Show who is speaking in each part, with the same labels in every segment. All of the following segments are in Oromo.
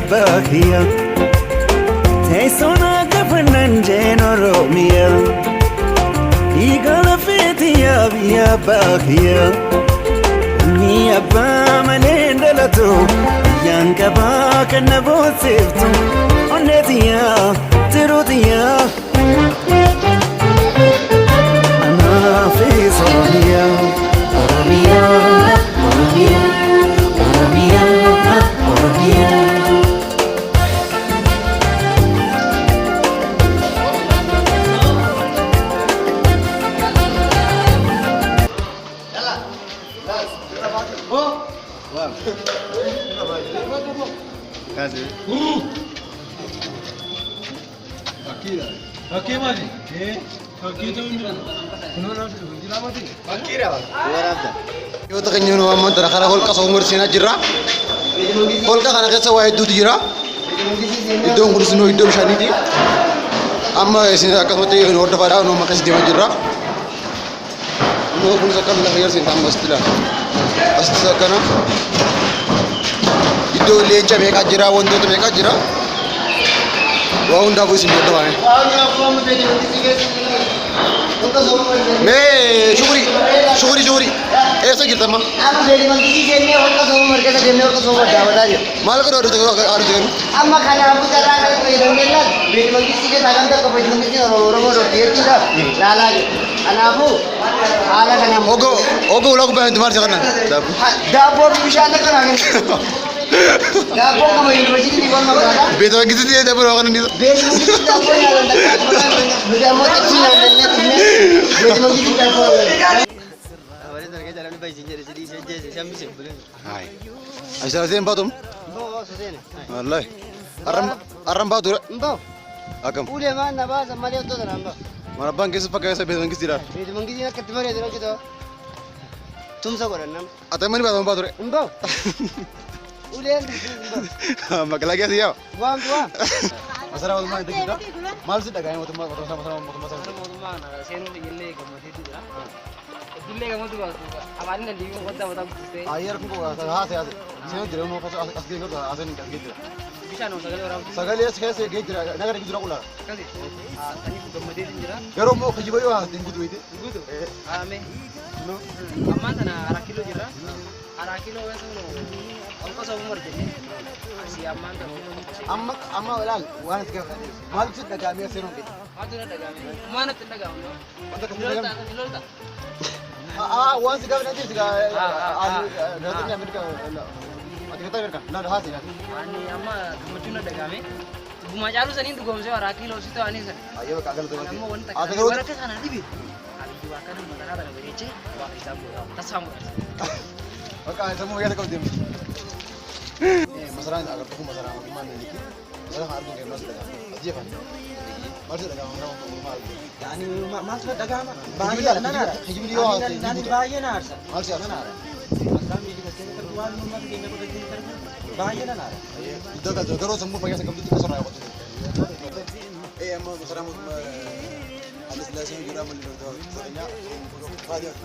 Speaker 1: abbaa kiyya. Teessoon akka fannan jeen Oromiyaa. Dhiiga lafeetiyyaa biyya abbaa kiyya. Ilmi abbaa malee hin dhalatu. Biyyaan qabaa kan na boonsiftu. Onnee tiyyaa tiruu tiyyaa. Anaafis Oromiyaa. Oromiyaa. Oromiyaa. Oromiyaa. Oromiyaa.
Speaker 2: Dhiyyoota keenya nu amman tana karaa holqa soomar seenaa jirra. Holqa kana keessa waa hedduutu jira. Iddoon kunis immoo iddoo bishaaniiti. Amma isin akkasumatti nu hordofaadhaa nu amma keessa deemaa jirra. Immoo kunis akkana lafa jala seentaa amma asitti ilaala. Asittis akkana. Iddoo leenca meeqaa jira wantoota meeqaa jira. Waa hundaafuu isin hordofaa. Mee shukurii shukurii shukurii eessa jirta amma?
Speaker 3: Amma beelmantisii seennee holqa sooma markasa deemnee holqa sooma daawwataa jirra.
Speaker 2: Maal godhu aduutu aduutu garuu?
Speaker 3: Amma kanaafuu carraa kana fayyadamnee laal beelmantisii keessaa kan tokko beelmantisii Oromoo dhorki jechuudhaaf laalaa jirra. Kanaafuu haala kanaan.
Speaker 2: Ogo ogo ulaa gubbaa hin maal si kanna?
Speaker 3: Daabboo fi bishaan akka naa kennu. Daabboo kama yuunivarsiitii wal magaalaa.
Speaker 2: Beeta gisitti daabboo nama kana niisa.
Speaker 3: Beelmantisii daabboo nyaatan takka nuti ammoo xibsii nyaannee dhufnee beelmantisii daabboo.
Speaker 2: Hai. Aisha seen baatum? Wallahi. Arram arram baatu dha.
Speaker 3: Mbao.
Speaker 2: Akkam.
Speaker 3: Ulee maan na baasan malee otoo tanaan bahu.
Speaker 2: Mana abbaan keessa fakkaata beeta gisitti dha.
Speaker 3: Beelmantisii akka itti bareedu hojjetoo. Tumsa godhan nama.
Speaker 2: Ati amma ni baatu baatu dha.
Speaker 3: Hin bahu. Uleen hin bahu.
Speaker 2: Makalaa keessa yaa.
Speaker 3: Waamtu waam.
Speaker 2: Masaraa mootummaa itti jira. Maal si dhaga'ee mootummaa mootummaa masaraa mootummaa sana.
Speaker 4: Mootummaa kana seenuuf iyyillee gammadeetu jira. Iddillee gammadu baatu afaan inni liyyuu qodaa mataa guddistee
Speaker 2: Ayyaar kun haase haase. Seenuu jira immoo as gahee haaseen as gahee jira.
Speaker 4: bishaan oo sagalee waraabdu
Speaker 2: Sagalee as keessa gahee jira nagara jira qulaa.
Speaker 4: akkasi. Saniif gammadeetu jira.
Speaker 2: Garuu immoo kijiba yoo haasteen guutuu beekte.
Speaker 4: Guutu. Amee. Ammaan tana araa kiiloo jirra. Araa kiiloo keessa kun holqa soofuu marjennee asii ammaan tana.
Speaker 2: Amma amma ilaal waan as gahee maal si dhaga'amee seenuu gahee.
Speaker 4: Maaltu na dhaga'ame? Maa natti hin dhaga'amu?
Speaker 2: Wanta akkasii
Speaker 4: Lolta
Speaker 2: dhaga'ame.
Speaker 4: lolta.
Speaker 2: Ah waan si gaafa natti si gaafa Ameerika ati gataa Ameerika laal haase haase.
Speaker 4: Ani amma gammachuun na dhaga'ame. Gumaa caaluu saniin dhugoomsee araa kiiloo si ta'anii sana.
Speaker 2: Ayyoo bakka galata
Speaker 4: Ani ammoo wanta
Speaker 2: Ati
Speaker 4: kana
Speaker 2: garuu
Speaker 4: warra akka kana dhibe. Abiddi waa kana mataa kana bareechee waa keessaa bu'aa tasaa mudhata.
Speaker 2: bakka sammuu fayyaa qabdu deemti. Masaraan agartuu kun masaraa mootummaa Miniliki. Masaraa kan arguun maal si dhaga'ama? As jeefan. Maal si dhaga'ama masaraa mootummaa arguun?
Speaker 5: Ani maaltu na dhaga'ama?
Speaker 2: Kijibni
Speaker 5: Baay'ee nan aara.
Speaker 2: kijibni yoo haasa'e
Speaker 5: Ani
Speaker 2: guutu.
Speaker 5: baay'ee na aarsa.
Speaker 2: Maal si
Speaker 5: Nan
Speaker 2: aarsa?
Speaker 5: aara. Masaraan biyya keessa keessatti waan uummata keenya godha keessatti baay'ee nan aara.
Speaker 2: Guddaa galcha garuu sammuu fayyaa qabdutti masaraa qotu. Ee amma masaraa mootummaa Haile Sillaasee jedhaa malli loltoota baadiyyaa.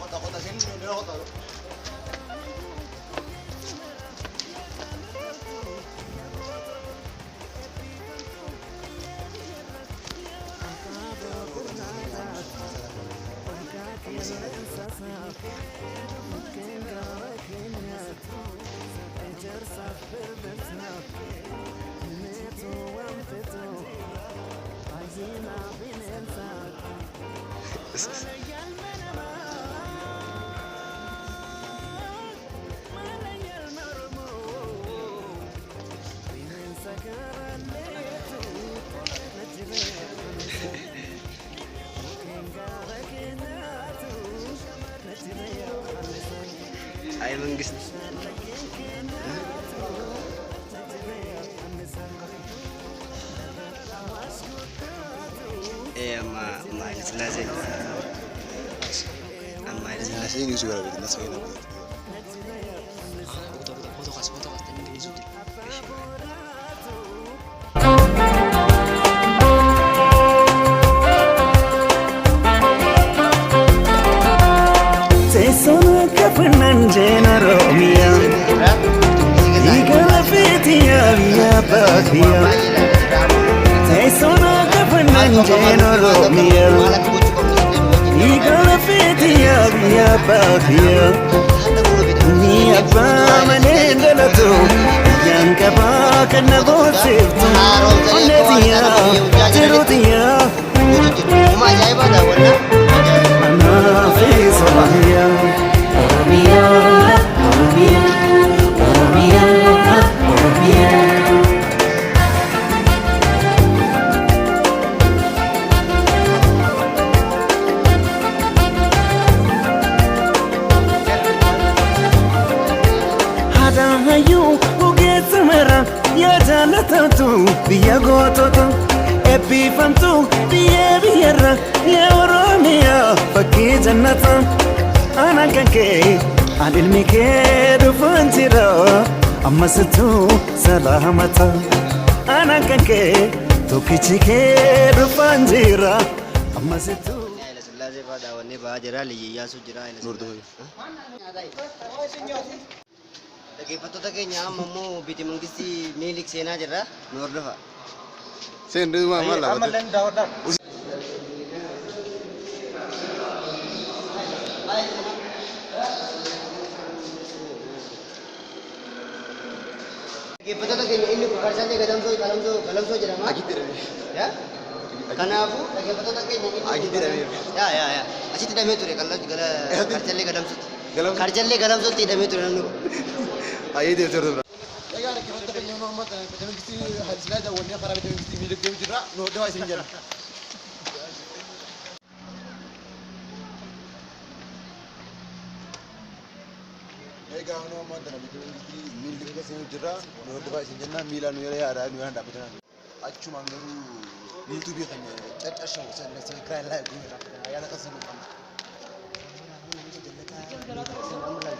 Speaker 2: Qota qota seenuu ni qota.
Speaker 3: አይ መንግስት amma amma Haile Sillaasee amma Haile Sillaasee
Speaker 2: Seenuu si bara beekna seenuu.
Speaker 4: Foto kaas foto kaas ta'anii dhiyeessuu jira.
Speaker 1: Teessoon akka fannan jeen Oromiyaa. Dhiiga lafee Feetiyaa biyya baadiyyaa. Teessuma gafannan jeen Oromiyaa. Dhiigala feetiyaa biyya baadiyyaa. Ni abbaa malee dhalatu. Biyyaan qabaa kan na boonsiftu. Onneetiyaa jiruutiyaa.
Speaker 3: Uma ajaa'ibaa daawwannaa.
Speaker 1: Anaafis Oromiyaa. Oromiyaa. Oromiyaa. Oromiyaa. Oromiyaa. Haadha hayyuu ogeessa mara yaa jaalatamtu biyya gootota eebbifamtu biyya biyyarra yaa Oromiyaa fakkii jannata ana kan kee an ilmi kee dhufaan jira ammasittuu salaamata ana kan kee tokkichi kee dhufaan jira ammasittuu.
Speaker 3: Haile Sillaasee fa'aa daawwannee ba'aa jira. Liyyi Iyyaasuu jira. Haile Sillaasee. Dhaggeeffattoota keenya, amma immoo Beete Mangistii Minilik seenaa jirra. Nu hordofa.
Speaker 2: Seen maal
Speaker 5: Amma
Speaker 2: laafate?
Speaker 5: illee daawwadhaa.
Speaker 3: Dhaggeeffattoota keenya, inni kun Karchallee Gadamsoo Galamsoo Galamsoo jedhama.
Speaker 2: Achitti hidhamee.
Speaker 3: Yaa? Kanaafuu dhaggeeffattoota keenya, inni kun
Speaker 2: Achitti hidhamee.
Speaker 3: Yaa, achitti hidhamee ture gala Karchallee Gadamsootti.
Speaker 2: Galamsoo?
Speaker 3: Karchallee Galamsootti hidhamee ture namni kun.
Speaker 2: Ayyee, deemtee hordofna. Egaa dhaggeeffattoota keenya, yeroo ammaa kana Beete Mangistii Haile Sillaasee daawwannee karaa Beete Mangistii Minilik deemu jirra. Nu hordofaa isin jedha. Egaa yeroo ammaa kana Beete Mangistii Minilik keessa seenuu jirra. Nu hordofaa isin jenna. Miilaan nu yala yaada nu yaada dhaabbatina. Achumaan garuu yuutuubii keenya caccabshamu subscribe, like gochuun yaada keessan nu qabna.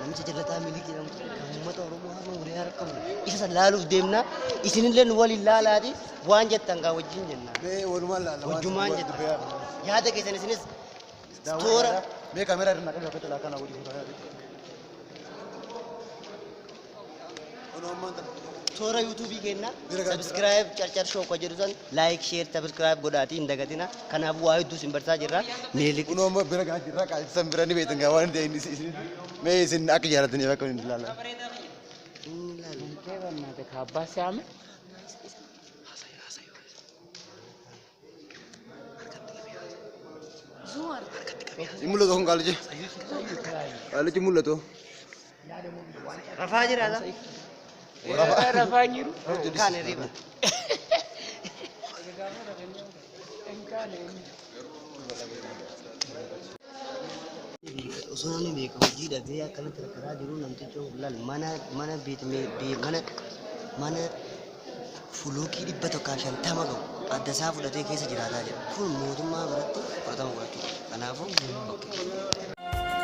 Speaker 3: Namicha jallataa Minilik jedhamu kan uummata Oromoo harma muree harka mure isa san laaluuf deemna. Isinillee nu waliin laalaati waan jettan gaa wajjin jenna.
Speaker 2: Mee walumaan laalla.
Speaker 3: Wajjumaan jenna. Yaada keessan isinis toora
Speaker 2: Mee kaameraa irra naqee lafa kana godhi. Kun ammaan tana.
Speaker 3: Toora yuutuubii kenna.
Speaker 2: Bira gara.
Speaker 3: Subscribe Carcar Show ka jedhu san like, share, subscribe godhaatii hin dagatina. Kanaafuu waa hedduu isin barsaa jirra. Minilik
Speaker 2: Kun ammoo bira gaa jirra, qaalisan bira ni beektan gaa waan ta'e isin mee isin akka jaalataniif akka hin ilaallan.
Speaker 4: Kaabbaa si'aame.
Speaker 2: Hin mul'atu kun qaalichi. Qaalichi mul'atu.
Speaker 3: Rafaa jira la.
Speaker 4: Rafaa jiru.
Speaker 3: Kaan hirriba. Osoo namni beeka hojii dhabee akkanatti rakkataa jiru, namtichi kun laal mana beet mana fuluukii 150 gahu adda isaa fudhatee keessa jiraataa jira. Kun mootummaa biratti fudhatama godhachuu qaba. Kanaafuu okay.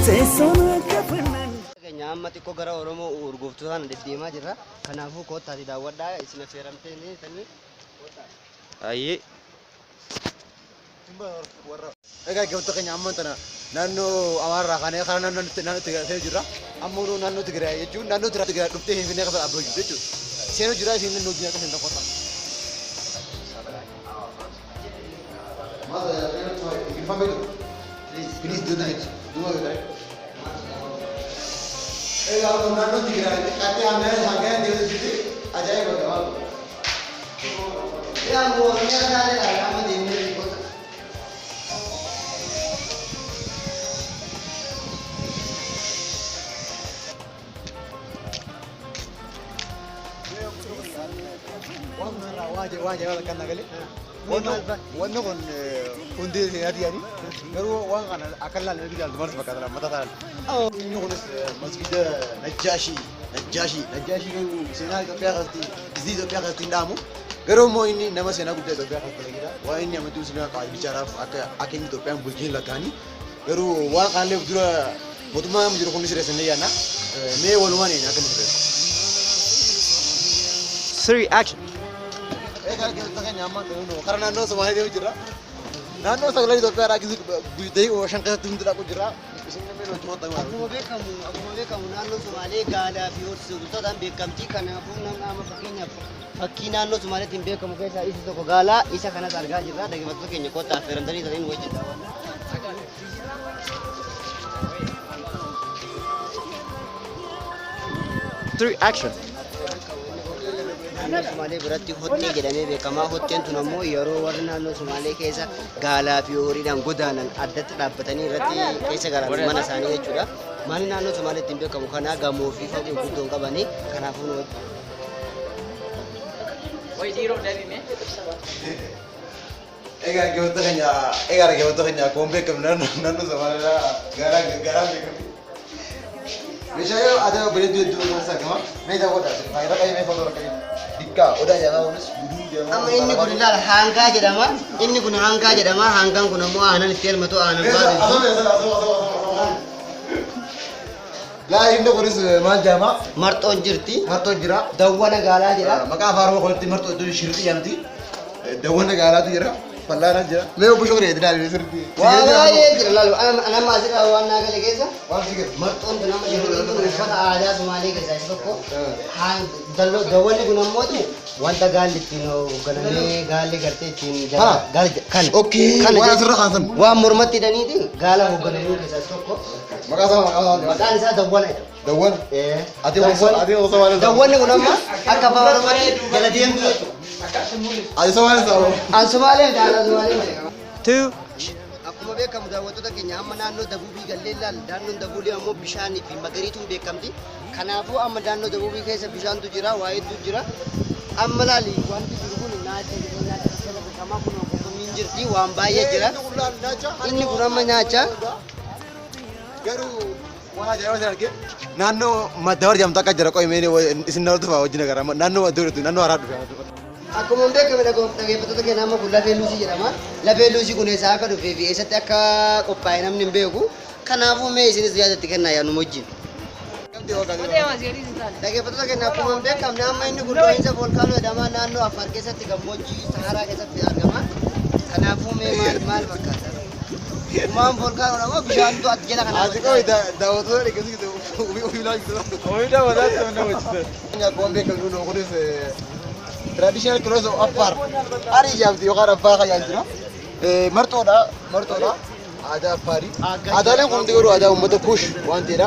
Speaker 1: Teessuma gafannan.
Speaker 3: Keenya amma xiqqoo gara Oromoo urgooftuu sana deddeemaa jirra. Kanaafuu koottaati daawwadhaa, isin affeeramtee sanii.
Speaker 5: Ayyee.
Speaker 2: Egaa gabta keenya, amma tana naannoo Amaarraa kaanee karaa naannoo Tigraay seenuu jirra. Amma immoo naannoo Tigraay jechuun naannoo Tigraay dhuftee Finfinnee keessa dhaabbachuu jirtu jechuudha. Seenuu jira, isin nu wajjin akka seentan qofa. Please do that. Do that. Egaa naannoo Tigraay xiqqaattee hanga hanga deemtu jirti. Ajaa'iba gabaabaa.
Speaker 3: Yaa Oromiyaa taatee amma deemnee kootta.
Speaker 2: Waan ajaa'iba kan nagalee. Wanni kun hundee seenaati yaani. Garuu waan kana akka ilaalle nuti ilaaltu maal fakkaata mataa taala. Inni kunis masgida Najjaashii. Najjaashii. Najjaashii garuu seenaa Itoophiyaa keessatti, izdii Itoophiyaa keessatti hin dhaamu. Garuu immoo inni nama seenaa guddaa Itoophiyaa keessatti dalagedha. Waan inni amantii musliimaa qabachiisaadhaaf akka inni Itoophiyaan bulchiin lakkaa'anii Garuu waan kanallee dura mootummaa jiru kun sirreessanii yaadna. Mee walumaan akka inni sirreessu.
Speaker 3: Three, action.
Speaker 2: Egaa dhaggeeffattoota keenya amma karaa naannoo Somaalee deemu jirra. Naannoo sagalee Itoophiyaa irraa daqiiqaa 5 keessatti hundi dhaqu jira. Isin namni hojii hojjetan.
Speaker 3: Akkuma beekamu naannoo Somaalee gaalaa fi horsiisee bultootaan beekamti. Kanaafuu namni amma fakkeenyaaf fakkii naannoo Somaaleetiin beekamu keessaa isa tokko gaalaa isa kanas argaa jirra. Dhaggeeffattoota keenya, kottaa affeeramtanii ta'in wajjin daawwanna. Three, action. Naannoo Sumaalee biratti hottee jedhamee beekama. Hotteen tun ammoo yeroo warri naannoo Sumaalee keessa gaalaa fi horiidhaan godaanan addatti dhaabbatanii irratti keessa galan mana isaanii jechuudha. Manni naannoo Sumaalee ittiin beekamu kana gamoo fi fooqii guddoo hin qabani. Kanaafuu nu
Speaker 4: Wai dhiiroo deebime.
Speaker 2: Egaa dhaggeeffattoota keenya, akkuma beekamu naannoo Somaaliyaa garaa garaa beekamti. Meeshaalee aadaa bareedduu hedduu keessaa argama. Mee daawwadhaa, faayidaa qayyee mee footoo rakkate. Dikkaa odaa jedhama, kunis guduu jedhama.
Speaker 3: Amma inni kun ilaala, hangaa jedhama. Inni kun hangaa jedhama. Hangaan kun ammoo aannan itti elmatu, aannan baatu.
Speaker 2: Laa, inni kunis maal jedhama?
Speaker 3: Marxoon jirti.
Speaker 2: Marxoon jira.
Speaker 3: Dawwana gaalaa jira.
Speaker 2: Maqaa afaan Oromoo kanatti marxoo iddoo shirxii jedhamti. Dawwana gaalaatu jira. Fallaanaa jira. Mee obbo Shukrii ilaali sirriitti.
Speaker 3: Waa baay'ee jira, laalu. Anamma asirraa waan naa gale keessa.
Speaker 2: Waan si gale.
Speaker 3: Marxoon tun amma shirxiin kun uffata aadaa Sumaalee keessaa isa tokko. Dawwanni kun ammoo wanta gaalli ittiin hoogganamee gaalli gartee ittiin
Speaker 2: Kana?
Speaker 3: Gaala kana.
Speaker 2: Okay,
Speaker 3: Kana
Speaker 2: waan
Speaker 3: jechuun
Speaker 2: asirra kaasan.
Speaker 3: waan mormatti hidhaniiti gaala hoogganamuu keessaa isa tokko.
Speaker 2: Maqaa isaa
Speaker 3: Maqaan isaa dawwana jedhama.
Speaker 2: Dawwana. Ati osoo Somaalee.
Speaker 3: Dawwanni kun amma akka afaan Oromootti jala deemtu jechuudha.
Speaker 2: Ati Somaalee sa'o.
Speaker 3: An Sumaalee miti, aadaa Sumaalee miti. Two. Akkuma beekamu, daawwattoota keenya, amma naannoo Dabuubii gallee ilaalla. Naannoon Dabuubii ammoo bishaanii fi magariituun beekamti. Kanaafuu amma naannoo Dabuubii keessa bishaantu jira, waa hedduu jira. Amma laali, wanti jiru kun naacha jedhee naacha keessa beekamaa kun qurxummiin jirti, waan baay'ee jira. Inni kun amma nyaacha.
Speaker 2: Garuu waan ajaa'ibaa isin arge, naannoo Madda jedhamtu akka jira. Qo'imee isin hordofaa wajjin agarra, naannoo Madda naannoo haaraa dhufe.
Speaker 3: Akkuma beekame, dhaggeeffattoota keenya, amma kun lafee luusii jedhama. Lafee luusii kun eessaa akka dhufee fi eessatti akka qophaa'e namni hin beeku. Kanaafuu mee isinis yaada itti kennaa, yaadnu wajjin. Dhaggeeffattoota keenya, akkuma hin beekamne amma inni kun dho'iinsa volkaanoo jedhama. Naannoo Affaar keessatti gammoojjii Saharaa keessatti argama. Kanaafuu mee maal maal fakkaata? Uumamaan volkaanoodha moo bishaantu as jala kana?
Speaker 2: Ati qo'i, daawwattoota dhaggeessite ofii ofii ilaalchisu.
Speaker 5: Ofii daawwataatti nama hojjetan.
Speaker 2: Akkuma beekamu kunis traditional clothes of Affaar. Arii jaamti yookaan Affaar kan jira. Marxoodha, marxoodha. Aadaa Affaarii. Aadaaleen kun hundi garuu aadaa uummata Kuush waan ta'edha.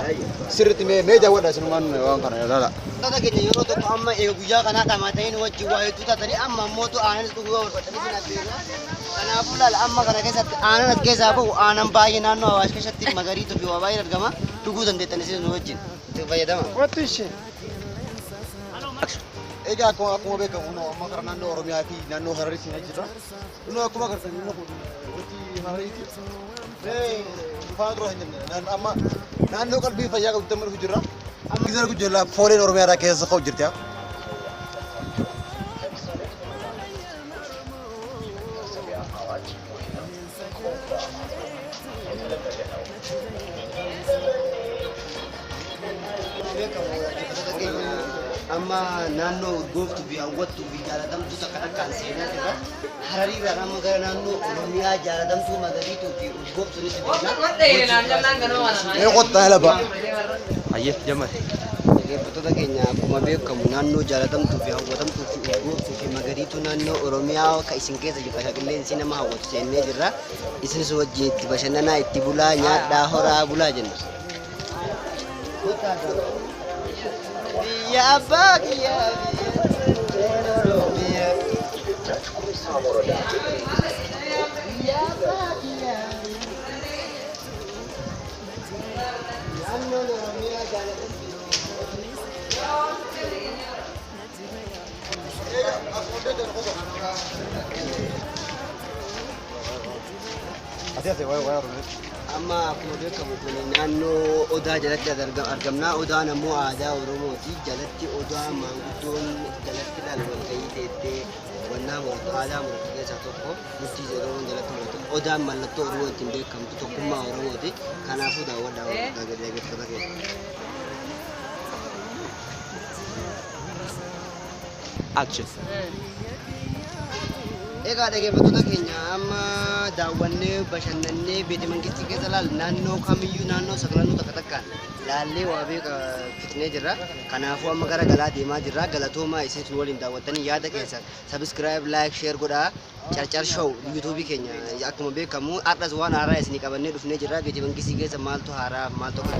Speaker 2: Sirriitti mee daawwadha isinumaan waan kana ilaala.
Speaker 3: Dhaggeeffattoota keenya, yeroo tokko amma guyyaa kanaa dhamaatanii wajjin waa hedduu taatanii amma ammoo aanan dhuguu barbaadanii sin affeerra. Kanaafuu laala, amma kana keessatti aanan as keessaa bahu, aanan baay'ee naannoo Awaash keessatti magariituu fi waa baay'een argama. Dhuguu dandeettan isin nu wajjin itti fayyadama.
Speaker 2: Egaa akkuma beekamu kunoo amma karaa naannoo Oromiyaa fi naannoo Hararii seenaa jirra. Kunoo akkuma agartan inni kun wanti Harariiti. Mee faana dura hin jenne, amma naannoo qalbii fayyaa qabdu amma dhufu jirra. Amma gizara gujjallaa fooleen Oromiyaa irraa keessa ka'u jirti.
Speaker 3: Beekamu, dhaggeeffattoota keenya, amma naannoo urgooftuu fi hawwattuu fi jaalatamtuu takka takkaan seenaa jirra. Harariirraan amma gara naannoo Oromiyaa jaalatamtuu, magariituu fi urgooftuunis deemna.
Speaker 2: Mee qottaa laba.
Speaker 5: Ayyee, jammar.
Speaker 3: Dhaggeeffattoota keenya, akkuma beekamu naannoo jaalatamtuu fi hawwatamtuu fi urgooftuu fi magariituu naannoo Oromiyaa akka isin keessa jirtu akka qilleensi nama hawwatu seennee jirra. Isinis wajjin itti bashannanaa, itti bulaa, nyaadhaa, horaa bulaa jenna. Biyya abbaa kiyyaa, biyya Oromiyaa. Biyya abbaa kiyyaa. Naannoon Oromiyaa jaalatamtuu.
Speaker 2: Asii asii waa'ee Oromiyaa.
Speaker 3: Amma akkuma beekamu kun naannoo Odaa jalatti argamna. Odaan ammoo aadaa Oromooti. Jalatti Odaa maanguddoon jalatti laal walgahii teettee wannaa muratu, aadaa muratu keessaa tokko murtii Oromoon jalatti muratu. Odaan mallattoo Oromoo ittiin beekamtu, tokkummaa Oromooti. Kanaafuu daawwadhaa, dhaggeeffattoota keenya.
Speaker 5: Action.
Speaker 3: Egaa dhaggeeffattoota keenya, amma daawwannee bashannannee beete mangistii keessa laal naannoo kamiyyuu naannoo sagalannuu takka takkaan laallee waa beeka fixnee jirra. Kanaafuu amma gara galaa deemaa jirra. Galatoomaa, isin sun waliin daawwattanii yaada keessan subscribe, like, share godhaa. Carcar Show YouTubeii keenya akkuma beekamu har'as waan haaraa isinii qabannee dhufnee jirra. Beete mangistii keessa maaltu haaraa, maaltu akka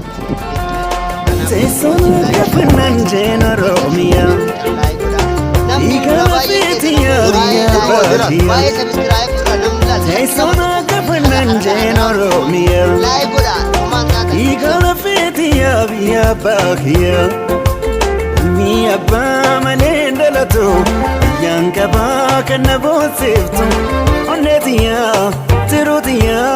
Speaker 1: Teessoon gafannan jeen Oromiyaa.
Speaker 3: like godhaa. Namni
Speaker 1: Dhiiga lafeetii yaa
Speaker 3: baay'ee subscribe godhaa namni laal.
Speaker 1: Teessoon gafannan jeen Oromiyaa.
Speaker 3: Like godhaa. Homaan taatan.
Speaker 1: Dhiiga lafeetii yaa biyya baakiyyaa. Ilmi abbaa malee hin dhalatu. Biyyaan qabaa kan na boonsiftu. Onneetiyyaa tiruutiyyaa.